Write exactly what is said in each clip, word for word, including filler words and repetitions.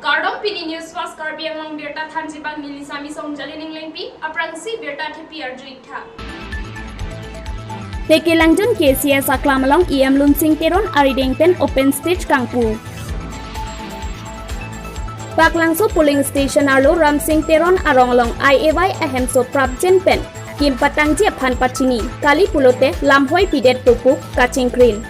Kardom, pini News Fast Karbi Anglong birta thanji abang neli Sami Songjali Ninglengpi, aphrangsi birta thepi arju-ik tha. Tekelangjun K C S aklam along E M Lunsing Teron arideng pen open stage kangpu. Paklangso polling station arlo Ramsing Teron arong along I A Y ahemso prapjin pen kim patangji aphan pachini, kali pulote lamhoi pidet tupuk kachingkrin.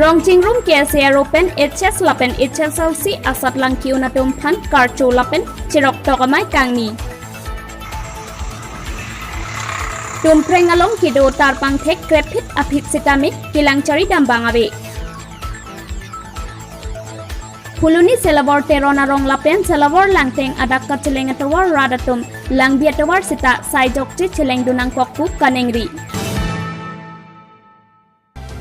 Rongchingrum K S A R O pen H S lapen H S L C asatlang ke-un atum aphan karcho lapen cheroktok amei kangni. Tumpreng along kedo tarpang thek krepphit aphi sitame kelang charidam abang ave. Phuloni Selawor Teron arong lapen Selawor Langteng adak kacheleng atovar rat atum langbi atovar sita saijokche chelengdun nangkok pu kaningri.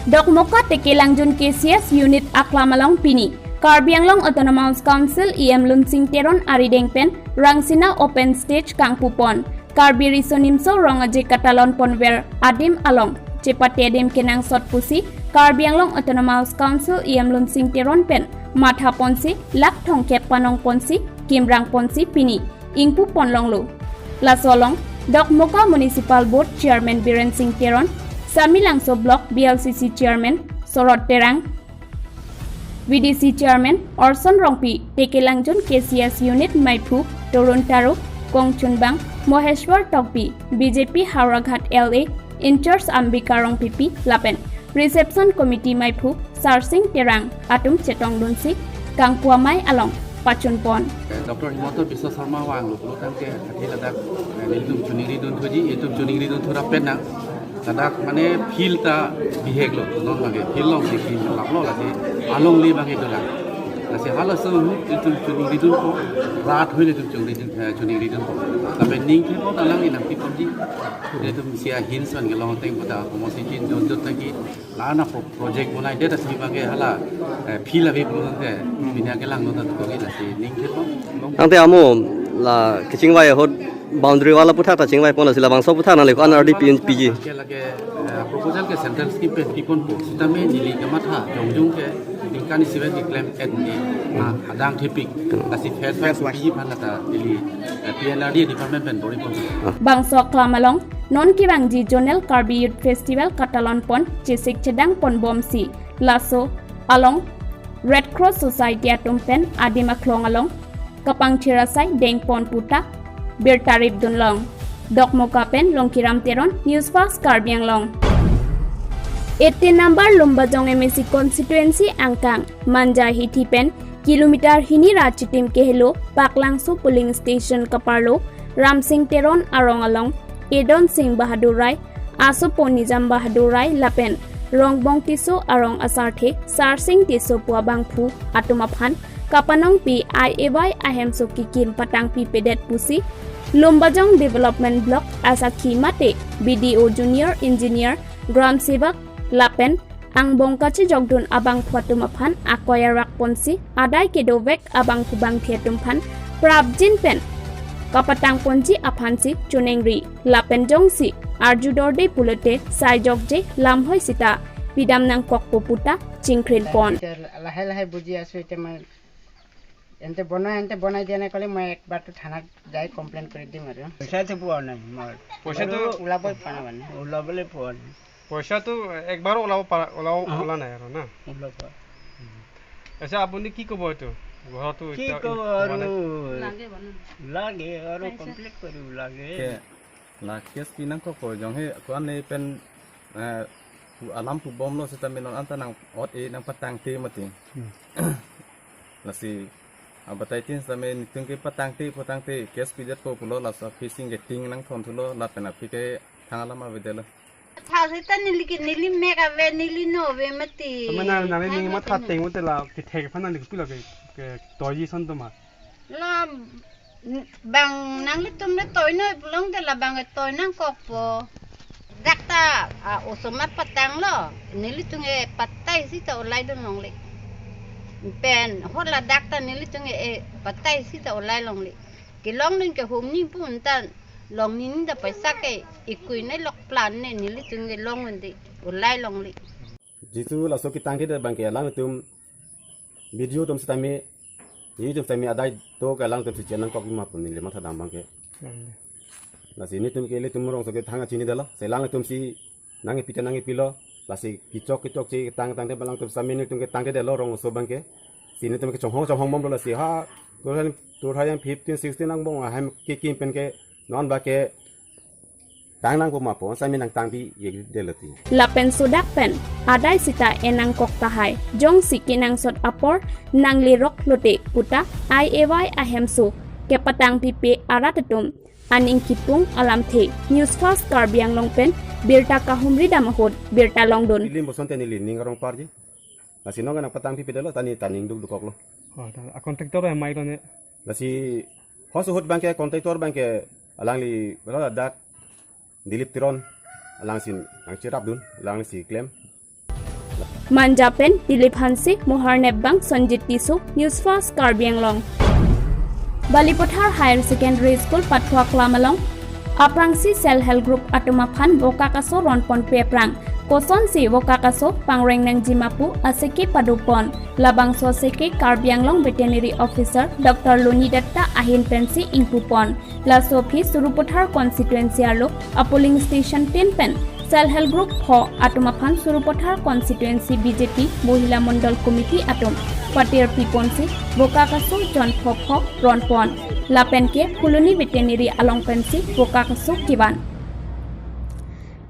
Dokmoka Tekelangjun K C S unit aklam along pini Karbi Anglong Autonomous Council E M Lunsing Teron arideng pen Rangsina open stage kangpupon. Karbi Riso Nimso Rong Aje katalon ponver adim along chepate adim kenangsot pusi Karbi Anglong Autonomous Council E M Lunsing Teron pen mathaponsi lakh thomkep panongponsi kimrangponsi pini ingpupon longlo. Laso along Dokmoka Municipal Board Chairman Biren Singh Teron, Samelangso Block B L C C Chairman Sorot Terang, V D C Chairman Orson Rongpi, Tekelangjun K C S unit meiphu Torun Taro, Kongchunbang Moheshwar Tokbi, B J P Howraghat L A in-charge Ambika Rongpipi lapen reception committee meiphu Sarsing Terang atum chetongdunsi kangpu amei along pachunpon. Doctor Himanta Biswa Sarma vanglo pulo tangte athe ladak, eh, nelitum choningridun thuji, itum choningridun thu rap pen nang. Ladak mane field ta bihek lo, non abangke field alongsi kim laplo, lasi alongle abangke dolang. Lasi halaso ahut itum choningridunpo, rat ahoi le itum choningridun, eh, choningridunpo. Lapen ning thepon alang inam pi ponji, itum isi a-hills abangke long ateng pada komosi chin jot jot tangki la-an a pro-, project bonaidet asi abangke hala, eh, field ave pulo tangte, pini akelang non ta tukogi, lasi ning thepon. Tangte amo la kachingvai ahut boundary wall aputhak ta chingvaiponlo, si labangso aputhak nangle ko-an ardi pin piji. Lake, lake, eh, proposal ke central scheme pen piponpo. Sitame neli kamatha jongjong ke ningkan isi pen keklem et ni, ah, adang thepik. Lasi phase wise piji aphan lata neli, eh, P N R D department pen bor-iponpo. Bangso aklam along non kevangji Zonal Karbi Youth Festival katalonpon chesik chedangponbomsi laso along Red Cross Society atum pen adim aklong along kapangthir asai dengpon puta birta ripdunlong. Dokmoka pen Longkiram Teron, News Fast Karbi Anglong. Eighteen number Lumbajong M A C constituency angkang Manja hithi pen kilometer hini ra chitim kehelo Paklangso polling station kaparlo Ramsing Teron arong along Edon Singh Bahadur Rai, asopo Nizam Bahadur Rai lapen Rongbong Tisso arong asarthe Sarsing Tisso pu abangphu atum aphan kapanongpi I A Y ahemso kekim patangpipedet pusi Lumbajong Development Block asakhi mate B D O, Junior Engineer, Gram Sevak lapen angbong kachejokdun abangphu atum aphan akoi arvakponsi adai kedovek abangphu bangphi atum aphan prapjin pen kapatangponji aphansi choningri lapen jongsi arjudorde pulote saijokje lamhoi sita pidam nangkokpo puta chingkrinpon. Lahe lahe buji asu ete ma, ente bonai, ente bonai dia nai kole, moi ekbar to thanat jai complain kori dim aru. পইচা তো পোৱা নাই মই। পইচা তো ওলাবই পৰা নাই মানে। ওলাবলৈ পোৱা নাই। পইচাটো একবাৰো ওলাব পৰা, ওলাব, অহ। ওলা নাই আৰু না? ওলাব পৰা। আচ্ছা, আপুনি কি ক'ব এইটো? ঘৰতো কি এতিয়া ক'ব আৰু? মানে লাগে আৰু, কমপ্লিট কৰিব লাগে। Ke, la case pinangkokpo, jong he kuan ne pen, eh, pu alam pubomlo sitame non anta nang ot e nangpatangte mati. Hmm. Lasi abatai tin sitame nelitum kepatangte, patangte case pidetpo pulo, laso fishing ke ting nangthonthulo, lapen aphi ke thang alam avedetlo. Thau seta neli ke, neli mek ave, neli no ave mati. Tame na, nangli ning matha teng mate la kethek aphan nangli kopilo ke, ketoiji ason toma. La, bang nanglitum le toinoi pulote labang ke toi nangkokpo. Dak ta, a, osomar patanglo, nelitum ke patai sita olaidun longle. Pen hot ladak ta nelitum ke, e, patai sita olai longle. Kelongdun ke hum ni pun tan. Long nini da paisa ke ikui ne lok plan ne nelitum ke long undi ulai longle. Jitu laso ketangte abang ke alangtum video atum sitame, YouTube sitame adai to ke alangtum si channel kok ma pu neli mathadam abang ke. Hmm. Lasi nelitum ke ilitum rongso ke thang achinidetlo. Si alangtum si nangkepite nangkepilo. Lasi kechok kechokche ketang tangte alangtum sitame nelitum ketangtedetlo rongso abang ke. Si nelitum ke chonghong chonghong bomlo lasi ha two thousand, two thousand fifteen sixteen angbong ahem kekim pen ke non abang ke tang nangpo ma pu sitame nangtangpi yedetlo ti. Lapen sodak pen adai sita enangkok tahai. Jongsi kenangsot apor nanglerok lote puta I A Y ahemso kepatangpipe arat atum aning kipung alamthe. News Fast Karbi Anglong pen birta kahumri dam ahut birta longdun. Neli Boson Tenili ning arong parji. Lasi non ke nangpatangpipedetlo, ta ne ta ning dukdukoklo. Oh, ta a contractor amei lo ne. Lasi hos ahut abang ke contractor abang ke alangli ladak Dilip Teron alangsi nangcherapdun, alangsi klem. Manja pen Dilip Hanse, Mohar Nepbang, Sonjit Tisso, News Fast Karbi Anglong. Balipathar Higher Secondary School pathuak lam along aphrangsi Self Help Group atum aphan vokak aso ronponpe aphrang. Kosonsi vokak aso pangreng nangji ma pu aseke padopon. Labangso aseke Karbi Anglong Veterinary Officer Doctor Loni Dutta ahin pensi ingpupon. Laso aphi Sarupathar constituency arlo a polling station tin pen Self Help Group pho atum aphan Sarupathar constituency B J P Mohila Mondol Committee atum patirpiponsi vokak aso jon pho pho ronpon. Lapen ke Phuloni Veterinary along pensi vokak aso kevan.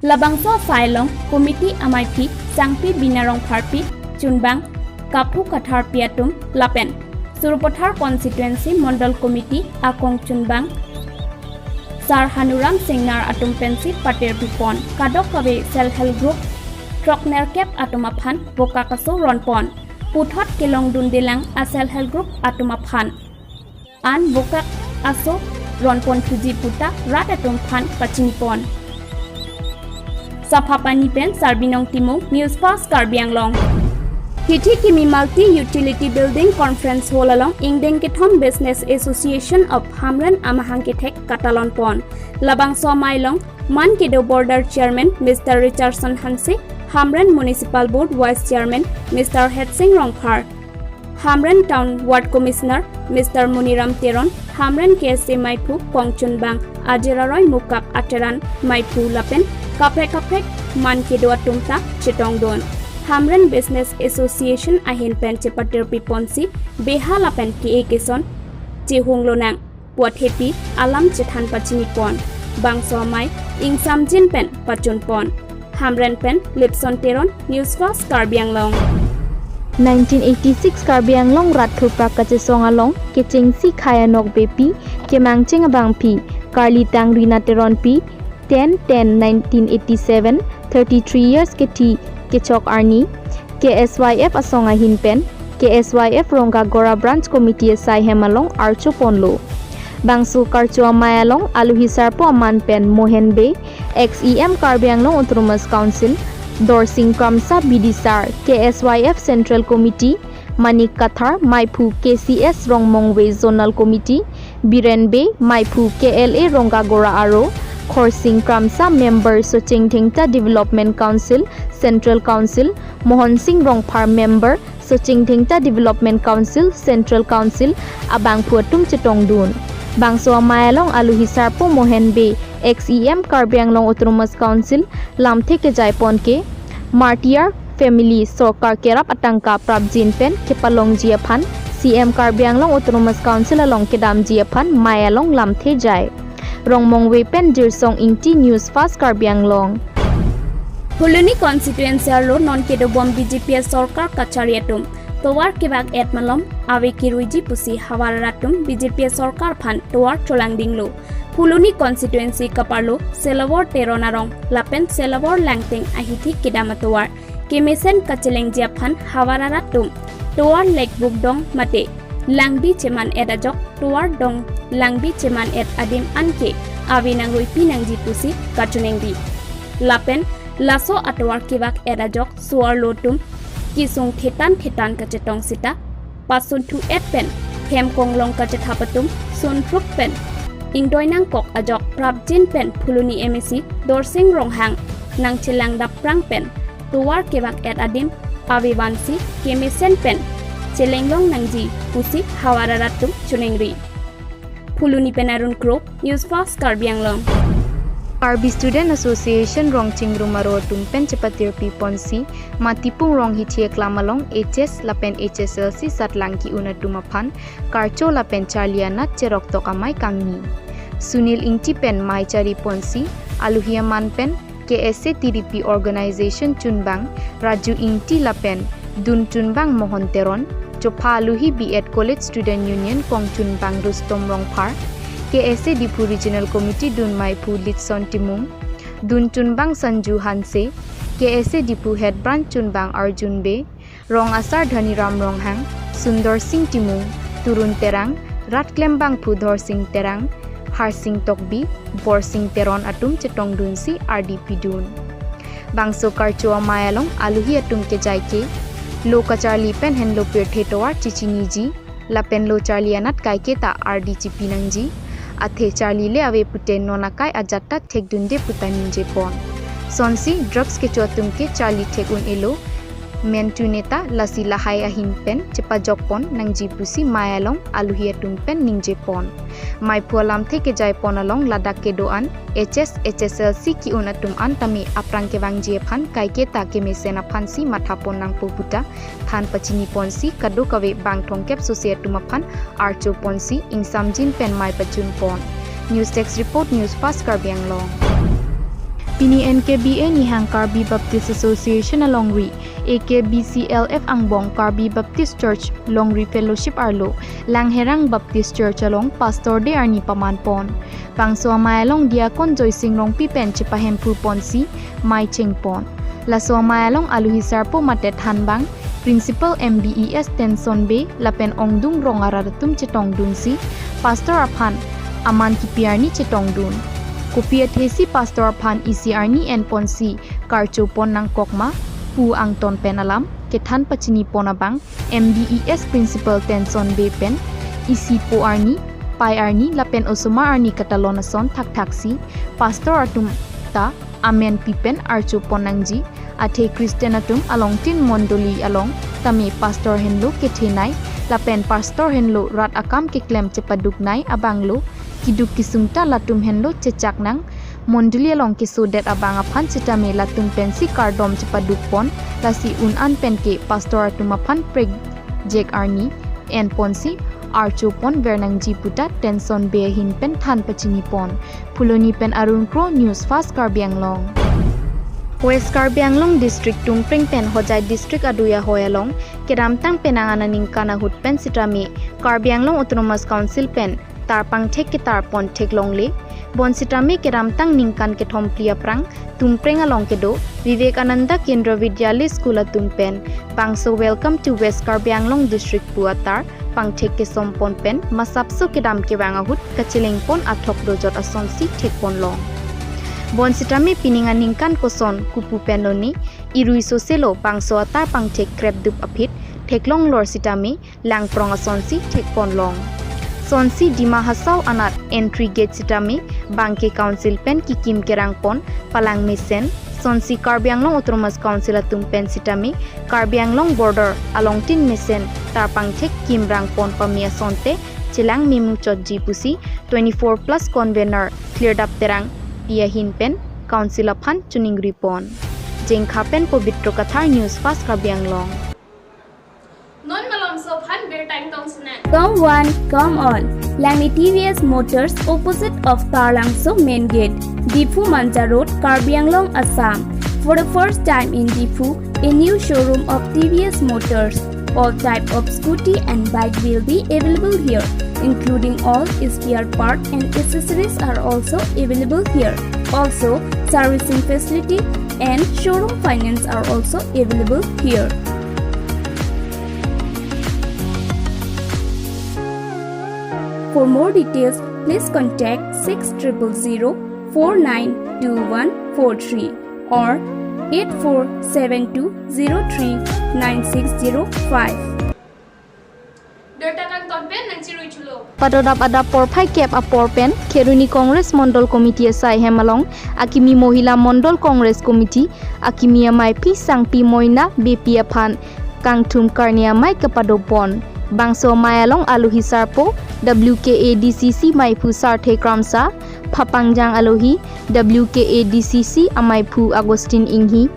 Labangso asai along committee amaiphi Sangpi Bina Rongpharpi, chunbang Kaphu Katharpi atum lapen Sarupathar constituency Mondol Committee akong chunbang Sar Hanuram Singnar atum pensi patirpipon. Kadokave Self Help Group throknerkep atum aphan vokak aso ronpon. Puthot kelongdundelang a Self Help Group atum aphan an vokak aso ronponthuji puta rat atum aphan pachinipon. Saphapani pen Sarbinong Timung, News Fast Karbi Anglong. Hithi kimi Multi Utility Building Conference Hall along ingdeng kethom Business Association of Hamren amahang kethek katalonpon. Labangso amei along man kedo border chairman Mister Richardson Hanse, Hamren Municipal Board Vice Chairman Mister Hetsing Rongphar, Hamren Town Ward Commissioner Mister Muniram Teron, Hamren K S A maiphu kongchunbang Ajiraroi Mukak Ateran maiphu lapen kaprek kaprek man kedo atum ta chetongdun. Hamren Business Association ahin pen chepatirpiponsi beha lapen ke-e keson chehung lonang pu athepi alam chethan pachinipon. Bangso amei ingsamjin pen pachunpon. Hamren pen Lipson Teron, News Fast Karbi Anglong. Nineteen eighty-six Karbi Anglong Rat Thuprak kachesong along kechengsi khei anok bepi kemangcheng abangpi Karlitang Rina Teronpi, ten ten nineteen eighty-seven, thirty-three years kethi kechok arni, K S Y F asong ahin pen K S Y F Rongkagora Branch Committee asai hem along archoponlo. Bangso karcho amei along aluhi sarpo aman pen Mohen Bey, ex E M Karbi Anglong Autonomous Council, Dorsing Kramsa Bidisar, K S Y F Central Committee, Manik Kathar, maiphu K C S Rongmongve Zonal Committee, Biren Bey, maiphu K L A Rongkagora aro, Khorsing Kramsa, member Socheng Thengcha Development Council, Central Council, Mohon Sing Rongphar, member Socheng Thengcha Development Council, Central Council, abangphu atum chetongdun. Bangso amei along aluhi sarpo Mohen Bey, ex E M Karbi Anglong Autonomous Council, lamthe kejaipon ke, martyr family sorkar kerap atangka prapjin pen kepalongji aphan C M Karbi Anglong Autonomous Council along kedamji aphan mei along lamthe jai. Rongmongve pen Jirsong Ingti, News Fast Karbi Anglong. Phuloni constituency arlo non kedobom B J P sorkar kachari atum tovar kevak-et malom ave keruiji pusi havar arat atum B J P sorkar aphan tovar cholangdinglo. Phuloni constituency kaparlo Selawor Teron arong lapen Selawor Langteng ahithi kedam atovar kemesen kachelengji aphan havar arat atum tovar lekbuk dong mate langbi cheman-et ajok tovar dong langbi cheman-et adim anke ave nangruipi nangji pusi kachiningri. Lapen laso atovar kevak-et ajok so-arlo atum kesung thetan thetan kachetong sita pasunthu-et pen hem konglong kachethap atum sunthruk pen ingdoi nangkok ajok prapjin pen Phuloni M A C Dorsing Ronghang nangchelang dapprang pen tovar kevang-et adim ave vansi kemesen pen chelenglong nangji pusi havar arat atum choningri. Phuloni pen Arun Kro, News Fast Karbi Anglong. Karbi Student Association Rongchingrum aro atum pen chepatirpi ponsi Matipung Ronghithe aklam along H S lapen H S L C satlang ki-un atum aphan karcho lapen charli anat cheroktok amei kangni. Sunil Ingti pen mei chari ponsi aluhi aman pen K S A T D P Organization chunbang Raju Ingti lapen dun chunbang Mohon Teron, chopha aluhi B Ed College Student Union kong chunbang Rustom Rongphar, K S A Diphu Regional Committee dun meiphu Litson Timung, dun chunbang Sanju Hanse, K S A Diphu Head Branch chunbang Arjun Bey, rong asar Dhaniram Ronghang, Sundor Sing Timung, Turun Terang, rat klembangphu Dhor Sing Terang, Harsing Tokbi, Borsing Teron atum chetongdunsi ardi pidun. Bangso karcho amei along aluhi atum kejai ke lo kacharli pen henlo pirthe tovar chechiniji lapen lo charli anat kaike ta ardi chipi nangji, athe charli le ave pute non akai ajat ta thekdunde puta ningje pon. Sonsi drugs kecho atum ke charli thek un-elo, men tune ta lasi lahai ahin pen chepajok pon nangji pusi mei along aluhi atum pen ningje pon. Meiphu alamthe kejai pon along ladak kedo-an H S, H S L C ki-un atum an tame aphrang kevangji aphan kaike ta kemesen aphansi matha pon nangpo puta than pachini ponsi kadokave bang thomkep sose atum aphan archo ponsi ingsamjin pen mei pachun pon. News Desk Report, News Fast Karbi Anglong. Pini N K B A Nihang Karbi Baptist Association alongri A K B C L F angbong Karbi Baptist Church longri fellowship arlo Langherang Baptist Church along Pastor Day arni paman pon. Bangso amei along Diakon Joysing Rongpi pen chepahemphu ponsi mei cheng pon. Laso amei along aluhi sarpo mate thanbang Principal M B E S Tenson Bey lapen ongdung rong arat atum chetongdunsi Pastor aphan aman kipi arni chetongdun. Kopi athesi Pastor aphan isi arni en ponsi karcho pon nangkok ma pu angton pen alam kethan pachini pon abang M B E S Principal Tenson Bey pen isi po arni, pai arni lapen osomar arni katalon ason thakthaksi Pastor atum ta amen pi pen archo pon nangji, athe Christian atum alongtin mondoli along tame Pastor henlo kethenei lapen Pastor henlo rat akam keklem chepaduknei abanglo kiduk kisung ta latum henlo chechak nang, mondoli along kesodet abang aphan sitame latum pensi kardom chepaduk pon, lasi un an pen ke Pastor atum aphan prekjek arni en ponsi archo pon ver nangji puta Tenson Bey ahin pen than pachini pon. Phuloni pen Arun Kro, News Fast Karbi Anglong. West Karbi Anglong District Tumpreng pen Hojai District adui ahoi along kedamtang penang aningkan ahut pen sitame Karbi Anglong Autonomous Council pen tar pangthek ketar pon theklongle. Bonsitame kedamtang ningkan kethom phli aphrang Tumpreng along kedo Vivekananda Kendra Vidyalaya School atum pen bangso Welcome to West Karbi Anglong District pu atar pangthek kesom pon pen masapso kedam kevang ahut kacheleng pon athok dojot asonsi thek pon long. Bonsitame pining aningkan koson kopu pen lone irui soselo bangso atar pangthek krepdup aphi theklong lor sitame langprong asonsi thek pon long. Sonsi Dima Hasao anat entry gate sitame bangke Council pen kikim kerang pon palang mesen, sonsi Karbi Anglong Autonomous Council atum pen sitame Karbi Anglong border alongtin mesen tar pangthek kim rang pon pame asonte chelang memuchotji pusi twenty-four plus convener Klirdap Terangpi ahin pen Council aphan choningri pon. Jengkha pen Pobitro Kathar, News Fast Karbi Anglong. Non malomso aphan birta ingtong sinang. Come one, come all. Langni T V S Motors opposite of Taralangso Main Gate, Diphu Manja Road, Karbi Anglong, Assam. For the first time in Diphu, a new showroom of T V S Motors. All type of scooty and bike will be available here, including all spare part and accessories are also available here. Also, servicing facility and showroom finance are also available here. For more details, please contact six triple zero four nine two one four three or eight four seven two zero three nine six zero five. Birta kangton pen nangchirui thulo. Padodap adap porphai kep apor pen Kheroni Congress Mondol Committee asai hem along akimi Mohila Mondol Congress Committee akimi amei phi Sangpi Moina Beypi aphan kangthum karne amei kapado pon. Bangso amei along alohi sarpo W K A D C C meiphu Sarthe Kramsa, phapangjang alohi W K A D C C ameiphu Augustine Inghi,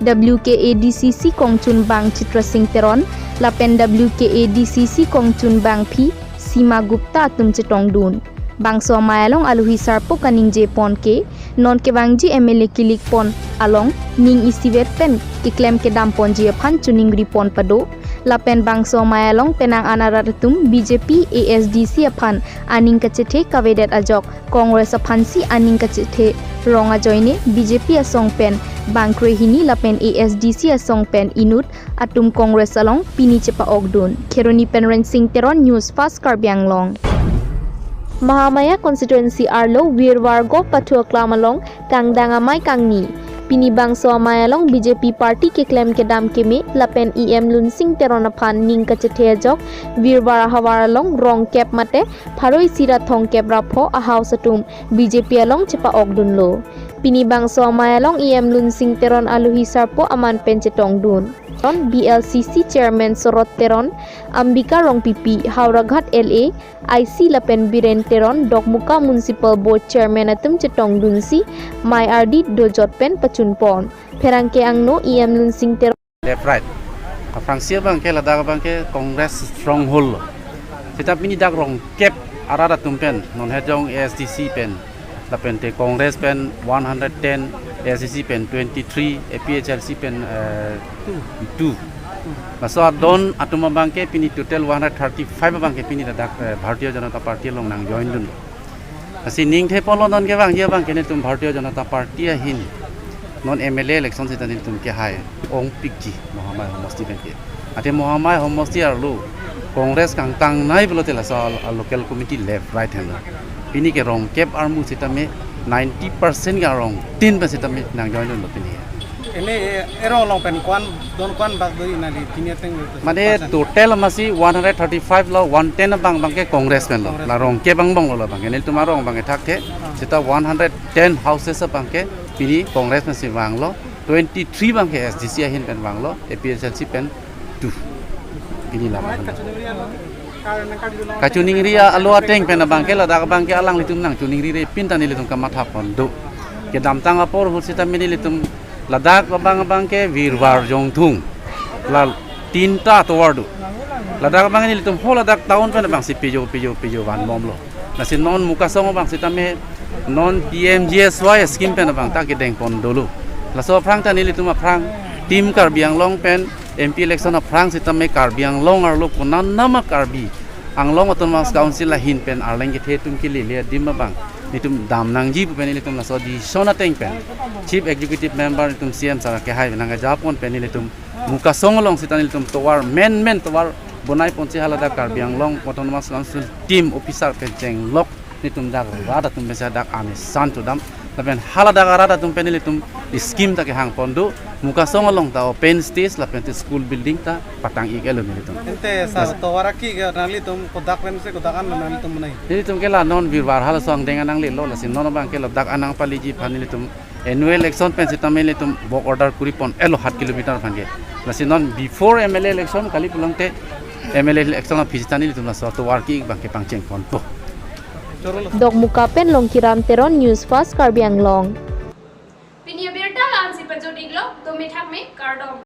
W K A D C C kongchunbang Chitra Singh Teron, lapen W K A D C C kongchunbang phi Sima Gupta atum chetongdun. Bangso amei along alohi sarpo kaningje pon ke, non kevangji M L A kilik pon along ning isivet pen keklem kedam ponji aphan choningri pon pado. Lapen bangso amei along penang an arat atum B J P A S D C aphan aning kachethe kavedet ajok Congress aphansi aning kachethe rong ajoine B J P asong pen bangkre hini lapen A S D C asong pen inut atum Congress along pini chepa-okdun. Kheroni pen Rensing Teron, News Fast Karbi Anglong. Mahamaya constituency arlo Virwar Gov pathu aklam along kangdang amei kangni. Pini bangso amei along B J P party keklem kedam keme lapen E M Lunsing Teron aphan ning kachethe ajok Virwar ahavar along rong kep mate pharo isi ra thong kep ra pho a-house atum B J P along chepa-okdunlo. Pini bangso amei along E M Lunsing Teron alohi sarpo aman pen chetongdun. Teron, B L C C Chairman Sorot Teron, Ambika Rongpipi, Howraghat L A, I C lapen Biren Teron, Dokmoka Municipal Board Chairman atum chetongdunsi mei ardi dojot pen pachun pon. Pherangke angno E M Lunsing Teron. Left right. Aphrangsi abangke ladak abangke Congress stronghold lo. Seta pini dak rong kep arat atum pen, non hejong A S D C pen, lapen te Congress pen one hundred ten, A S D C pen twenty-three, A P H L C pen, eh, two. Laso adon atum abangke pini total one hundred thirty-five abangke pini ladak, eh, Bharatiya Janata Party along nang join dunlo. Lasi ningthe ponlo non kevangji abangke nelitum Bharatiya Janata Party ahin non M L A election seta nelitum kehai ongpikji Mahamaya homosti pen ke. Athe Mahamaya homosti arlo Congress kangtangnei pulote laso a, a local committee left right henlo. Pini ke rong kep armu sitame ninety percent ke arong tin pen sitame nang join dunlo pini. Ene, eh, erong along pen ko-an, don ko-an bak do neli pini ateng lo. Mane percent. Total masi one hundred thirty-five lo, one ten abang abangke Congress pen lo. Congress. La rong kep angbong lo la abangke. Nelitum arong abangke thakthe. Ah. Seta one hundred ten houses abangke pini Congress pensi vanglo. Twenty-three abangke A S D C ahin pen vanglo. A P H L C pen two. Pini la. Mane abang. Kachoningri alo, kachoningri alo ateng pen abangke ladak abangke alanglitum nang choningrire pin ta nelitum kamatha pon do. Kedamtang apor ahut sitame nelitum ladak abang abangke Virwar Jongthung. La tinta tovar do. Ladak abang nelitum ho ladak town pen abangsi pijo pijo pijo vanbomlo. Lasi non Mukasong abang sitame non P M G S Y scheme pen abang ta kedeng pon dolo. Laso aphrang ta nelitum aphrang Team Karbi Anglong pen M P election aphrang sitame Karbi Anglong arlo konat nama Karbi Anglong Autonomous Council ahin pen arleng kethe atum kelele adim abang nelitum dam nangji pu pen nelitum laso decision ateng pen Chief Executive Member nelitum C M sir kehai nangkejapon pen nelitum Mukasong along sita nelitum tovar men men tovar bonai ponsi haladak Karbi Anglong Autonomous Council team officer pen chenglok nelitum dak rat atum pensi dak amesan chedam. Lapen haladak arat atum pen nelitum scheme ta kehang pon do. Mukasong along ta open stage lapen te school building ta patang-ik-etlo nelitum. Ante sa tovar aki ke nanglitum kodak pensi kodak an nanglitum nai. Nelitum ke la non Virwar halaso angdeng an nanglelo, lasi non abangke ladak an nangpaliji aphan nelitum annual election pen sitame nelitum work order kuri pon-etlo hat kilometer aphan ke. Lasi non before M L A election kali pulote M L A election aphi sita nelitum laso tovar ki abangke pangcheng ponpo. Dokmoka pen Longkiram Teron, News Fast Karbi Anglong. Pini abirta la-ansi pajut-iklo, dome thakme, kardom.